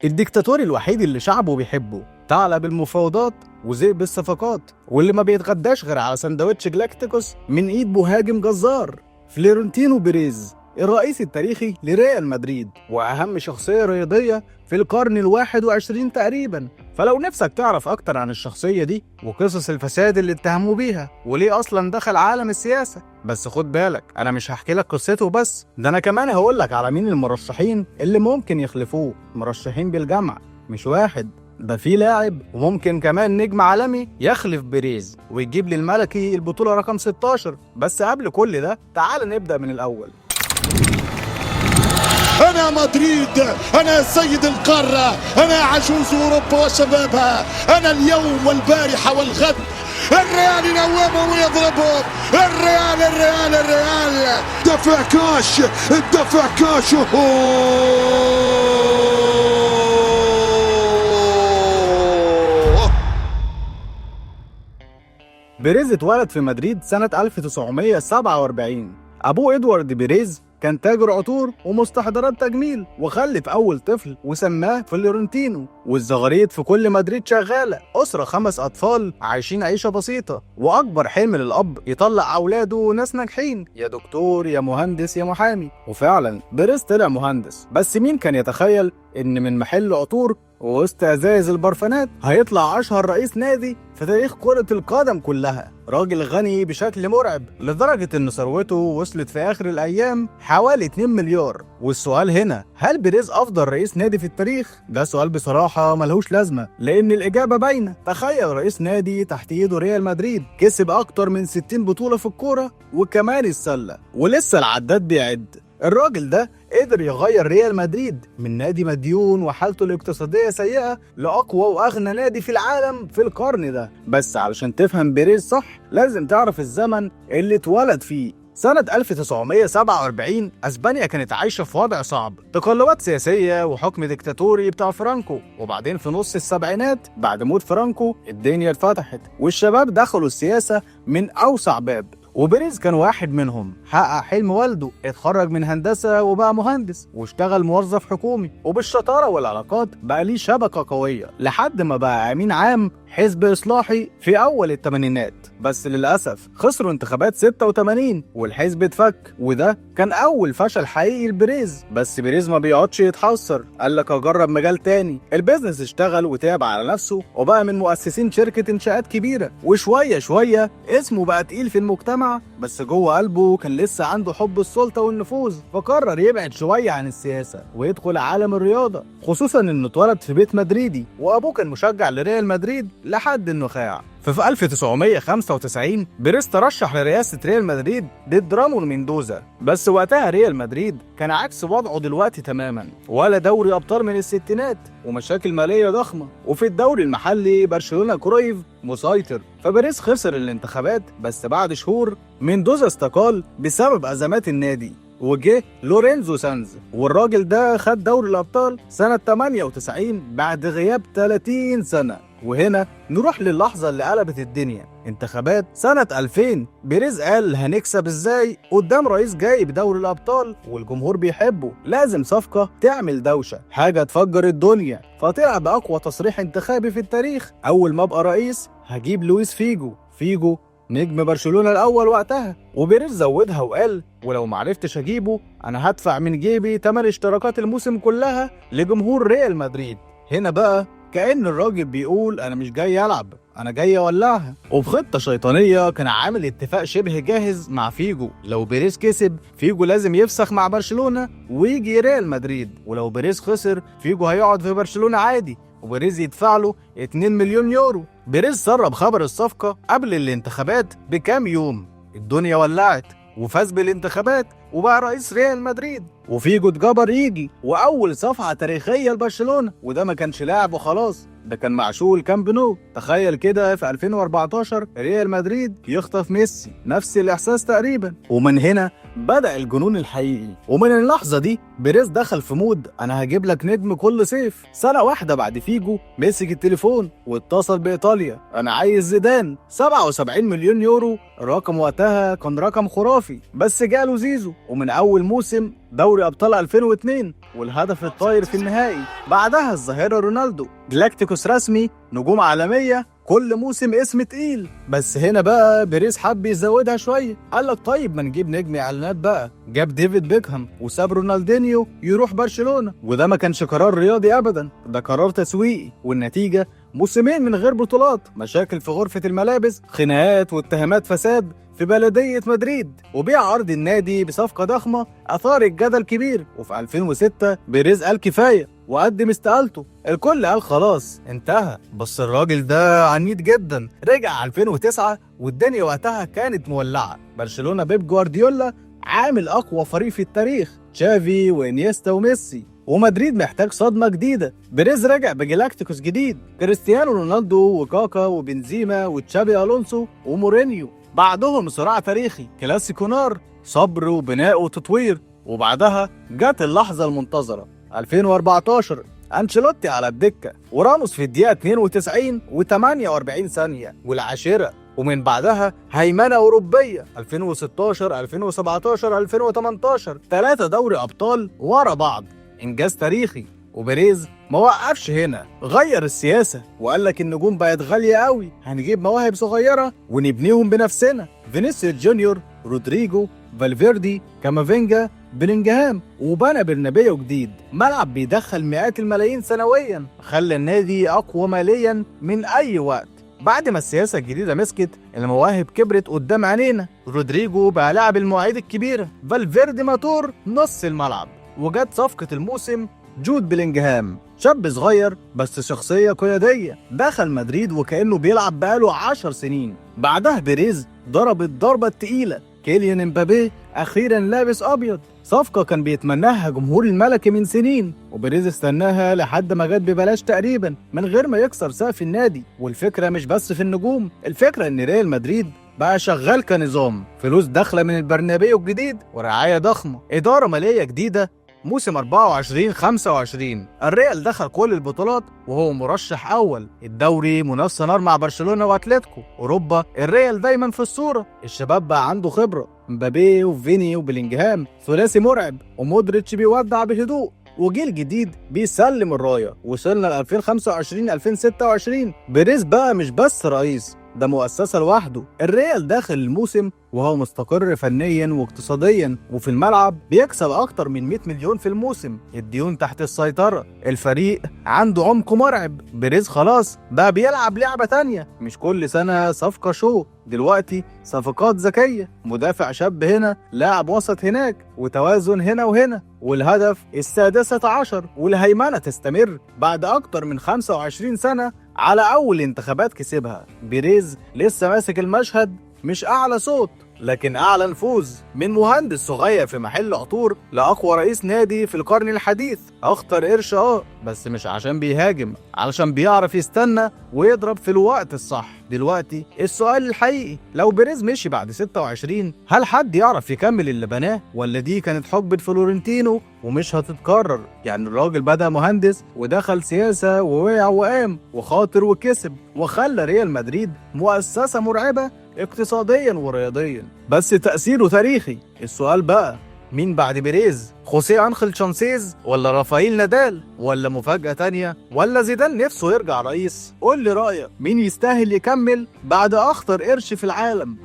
الديكتاتور الوحيد اللي شعبه بيحبه، ثعلب المفاوضات وذئب الصفقات، واللي ما بيتغداش غير على سندوتش جلاكتيكوس من ايد مهاجم جزار، فلورنتينو بيريز، الرئيس التاريخي لريال مدريد وأهم شخصية رياضية في القرن 21 تقريبا. فلو نفسك تعرف أكتر عن الشخصية دي وقصص الفساد اللي اتهموا بيها وليه أصلا دخل عالم السياسة، بس خد بالك أنا مش هحكي لك قصته بس، ده أنا كمان هقول لك على مين المرشحين اللي ممكن يخلفوه. مرشحين بالجمع مش واحد، ده في لاعب وممكن كمان نجم عالمي يخلف بيريز ويجيب للملكي البطولة رقم 16. بس قبل كل ده تعال نبدأ من الأول. أنا مدريد، أنا سيد القارة، أنا عجوز أوروبا وشبابها، أنا اليوم والبارحة والغد. الريال ينومهم ويضربهم، الريال الريال الريال. دفع كاش، دفع كاش. أوه. بيريز اتولد في مدريد سنة 1947. أبوه إدوارد بيريز كان تاجر عطور ومستحضرات تجميل، وخلف أول طفل وسماه فلورنتينو. والزغاريد في كل مدريد شغالة. أسرة 5 أطفال عايشين عيشة بسيطة، وأكبر حلم للأب يطلع أولاده ناس ناجحين، يا دكتور يا مهندس يا محامي. وفعلا بيريز طلع مهندس، بس مين كان يتخيل إن من محل عطور ووسط ازايز البرفانات هيطلع اشهر رئيس نادي في تاريخ كرة القدم كلها؟ راجل غني بشكل مرعب لدرجة ان ثروته وصلت في اخر الايام حوالي 2 مليار. والسؤال هنا، هل بيريز افضل رئيس نادي في التاريخ؟ ده سؤال بصراحة ملهوش لازمة لان الاجابة باينة. تخيل رئيس نادي تحت ايده ريال مدريد كسب اكتر من 60 بطولة في الكورة وكمان السلة، ولسه العداد بيعد. الراجل ده قدر يغير ريال مدريد من نادي مديون وحالته الاقتصادية سيئة لأقوى وأغنى نادي في العالم في القرن ده. بس علشان تفهم بيريز صح لازم تعرف الزمن اللي اتولد فيه. سنة 1947 أسبانيا كانت عايشة في وضع صعب، تقلبات سياسية وحكم ديكتاتوري بتاع فرانكو. وبعدين في نص السبعينات بعد موت فرانكو الدنيا اتفتحت والشباب دخلوا السياسة من أوسع باب، وبيريز كان واحد منهم. حقق حلم والده، اتخرج من هندسة وبقى مهندس واشتغل موظف حكومي، وبالشطارة والعلاقات بقى ليه شبكة قوية لحد ما بقى أمين عام حزب إصلاحي في أول الثمانينات. بس للأسف خسروا انتخابات 86 والحزب اتفك، وده كان أول فشل حقيقي لبيريز. بس بيريز ما بيقعدش يتحسر، قال لك أجرب مجال تاني. ال business اشتغل وتعب على نفسه وبقى من مؤسسين شركة إنشاءات كبيرة، وشوية شوية اسمه بقى تقيل في المجتمع. بس جوه قلبه كان لسه عنده حب السلطة والنفوذ، فقرر يبعد شوية عن السياسة ويدخل عالم الرياضة، خصوصا انه اتولد في بيت مدريدي وابوه كان مشجع لريال مدريد لحد النخاع. ففي 1995 بيريز ترشح لرئاسة ريال مدريد ضد رامون ميندوزا، بس وقتها ريال مدريد كان عكس وضعه دلوقتي تماما، ولا دوري أبطال من الستينات ومشاكل مالية ضخمة، وفي الدوري المحلي برشلونة كرويف مسيطر. فبيريز خسر الانتخابات، بس بعد شهور ميندوزا استقال بسبب أزمات النادي، وجه لورينزو سانز، والراجل ده خد دوري الأبطال سنة 98 بعد غياب 30 سنة. وهنا نروح للحظة اللي قلبت الدنيا، انتخابات سنة 2000. بيريز قال هنكسب ازاي قدام رئيس جاي بدوري الأبطال والجمهور بيحبه، لازم صفقة تعمل دوشة، حاجة تفجر الدنيا. فطلع بأقوى تصريح انتخابي في التاريخ، أول ما أبقى رئيس هجيب لويس فيجو. فيجو نجم برشلونة الأول وقتها. وبيريز زودها وقال ولو معرفتش أجيبه أنا هدفع من جيبي تمن اشتراكات الموسم كلها لجمهور ريال مدريد. هنا بقى كأن الراجل بيقول أنا مش جاي ألعب، أنا جاي أولعها. وبخطة شيطانية كان عامل اتفاق شبه جاهز مع فيجو، لو بيريز كسب فيجو لازم يفسخ مع برشلونة ويجي ريال مدريد، ولو بيريز خسر فيجو هيقعد في برشلونة عادي وبيريز يدفع له 2 مليون يورو. بيريز سرب خبر الصفقة قبل الانتخابات بكام يوم، الدنيا ولعت وفاز بالانتخابات وبقى رئيس ريال مدريد، وفيجو اتجبر يجي، واول صفعة تاريخية لبرشلونة. وده ما كانش لاعب وخلاص، ده كان معشوق الكامب نو. تخيل كده في 2014 ريال مدريد يخطف ميسي، نفس الاحساس تقريبا. ومن هنا بدأ الجنون الحقيقي. ومن اللحظة دي بيريز دخل في mood انا هجيب لك نجم كل صيف. سنة واحدة بعد فيجو مسك التليفون واتصل بإيطاليا، انا عايز زيدان. 77 مليون يورو، الرقم وقتها كان رقم خرافي، بس جاله زيزو. ومن اول موسم دوري ابطال 2002 والهدف الطاير في النهائي. بعدها الظاهرة رونالدو، جلاكتيكوس رسمي، نجوم عالمية، كل موسم اسم تقيل. بس هنا بقى بيريز حب يزودها شوية، قال لك طيب ما نجيب نجم اعلانات بقى. جاب ديفيد بيكهام وساب رونالدينيو يروح برشلونة، وده ما كانش قرار رياضي ابدا، ده قرار تسويقي. والنتيجة موسمين من غير بطولات، مشاكل في غرفة الملابس، خناقات واتهامات فساد في بلدية مدريد، وبيع عرض النادي بصفقة ضخمة أثارت جدل كبير. وفي 2006 بيريز قال كفاية وقدم استقالته. الكل قال خلاص انتهى، بس الراجل ده عنيد جدا. رجع 2009 والدنيا وقتها كانت مولعة. برشلونة بيب جوارديولا عامل أقوى فريق في التاريخ، تشافي وإنيستا وميسي، ومدريد محتاج صدمة جديدة. بيريز رجع بجلاكتيكوس جديد، كريستيانو رونالدو وكاكا وبنزيما وتشابي ألونسو ومورينيو. بعدهم صراع تاريخي، كلاسيكو نار، صبر وبناء وتطوير. وبعدها جت اللحظة المنتظرة 2014، أنشيلوتي على الدكة وراموس في الدقيقة 92 و48 ثانية والعاشرة. ومن بعدها هيمنة أوروبية 2016 2017 2018، 3 دوري أبطال ورا بعض، إنجاز تاريخي. وبيريز ما وقفش هنا، غير السياسة وقال لك النجوم بقت غالية قوي، هنجيب مواهب صغيرة ونبنيهم بنفسنا. فينيسيوس جونيور، رودريجو، فالفيردي، كامافينجا، بلينجهام، وبنى برنابيو جديد، ملعب بيدخل مئات الملايين سنويا، خلى النادي أقوى ماليا من أي وقت. بعد ما السياسة الجديدة مسكت، المواهب كبرت قدام عينينا. رودريجو بقى لاعب المواعيد الكبيرة، فالفيردي موتور نص الملعب. وجت صفقة الموسم جود بلينجهام، شاب صغير بس شخصية قيادية، دخل مدريد وكأنه بيلعب بقاله 10 سنين. بعدها بيريز ضرب الضربة التقيلة، كيليان امبابي أخيرا لابس أبيض، صفقة كان بيتمناها جمهور الملكي من سنين، وبيريز استناها لحد ما جت ببلاش تقريبا من غير ما يكسر سقف النادي. والفكرة مش بس في النجوم، الفكرة إن ريال مدريد بقى شغال كنظام، فلوس داخلة من البرنابيو الجديد ورعاية ضخمة، إدارة مالية جديدة. موسم 24-25 الريال دخل كل البطولات وهو مرشح أول، الدوري منافسة نار مع برشلونة وأتلتيكو، أوروبا الريال دايما في الصورة، الشباب بقى عنده خبرة، مبابي وفيني وبلينجهام ثلاثي مرعب، ومودريتش بيودع بهدوء، وجيل جديد بيسلم الراية. وصلنا ل 2025-2026، بيريز بقى مش بس رئيس، ده مؤسسة لوحده. الريال داخل الموسم وهو مستقر فنيا واقتصاديا، وفي الملعب بيكسب أكتر من 100 مليون في الموسم، الديون تحت السيطرة، الفريق عنده عمق مرعب. بيريز خلاص بقى بيلعب لعبة تانية، مش كل سنة صفقة show، دلوقتي صفقات ذكية، مدافع شاب هنا، لاعب وسط هناك، وتوازن هنا وهنا. والهدف 16، والهيمنة تستمر بعد أكتر من 25 سنة على أول انتخابات كسبها. بيريز لسه ماسك المشهد، مش أعلى صوت لكن أعلى نفوذ، من مهندس صغير في محل عطور لأقوى رئيس نادي في القرن الحديث. أخطر قرش بس مش عشان بيهاجم، علشان بيعرف يستنى ويضرب في الوقت الصح. دلوقتي السؤال الحقيقي، لو بيريز مشي بعد 26 هل حد يعرف يكمل اللي بناه، ولا دي كانت حقبة فلورنتينو ومش هتتكرر؟ يعني الراجل بدأ مهندس ودخل سياسة ووقع وقام وخاطر وكسب، وخلى ريال مدريد مؤسسة مرعبة اقتصاديا ورياضيا، بس تأثيره تاريخي. السؤال بقى، مين بعد بيريز؟ خوسيه أنخيل شانسيز، ولا رافائيل نادال، ولا مفاجأة تانية، ولا زيدان نفسه يرجع رئيس؟ قول لي رأيك، مين يستاهل يكمل بعد أخطر قرش في العالم؟